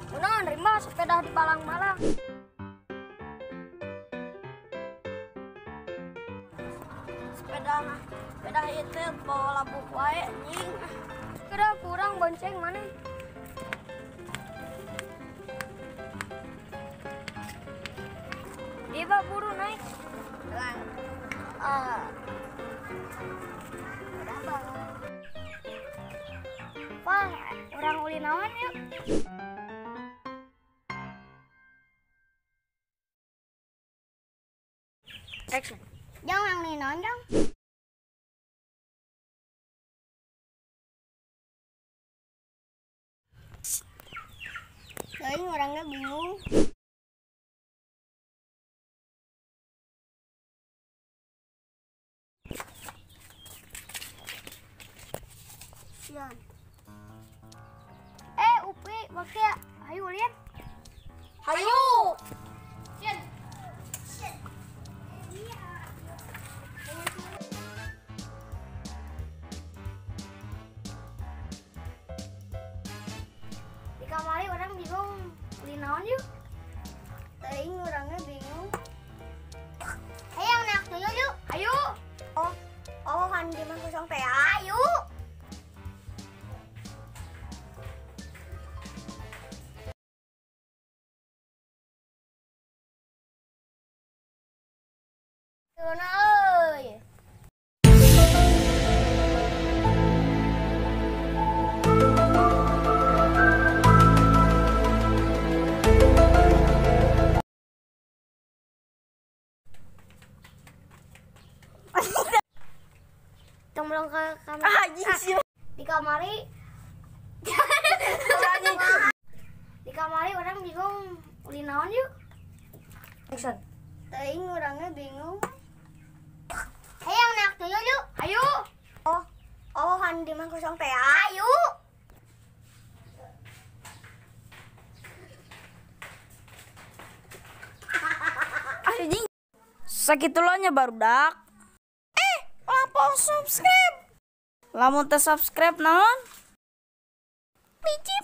Kunaon nerima sepeda di Malang-Malang. Sepeda itu bawa labuh wae anjing. Sepeda kurang bonceng mana? Iba buru naik. Wah, orang ulin naon yuk. Action. Jangan ulin naon dong. Lain orangnya bingung. Upi, waktu ya. Ayo lihat. Hayu. Sian. Di kamari orang bingung beli naon yuk. Teuing orangnya bingung. Ayo naik dulu yuk. Ayo. Oh, kan di mah kosong teh. Ayo. Euy. Tong ke kamar. Di kamari. Di kamari orang bingung ulin naon yuk. Action. Teuing orangnya bingung. Ayo naik dulu yuk. Ayo. Oh, kan di mah kosong teh. Ayo. Anjing. Sakitu nya barudak. Lampau subscribe. Lamun teu subscribe naon? Biji.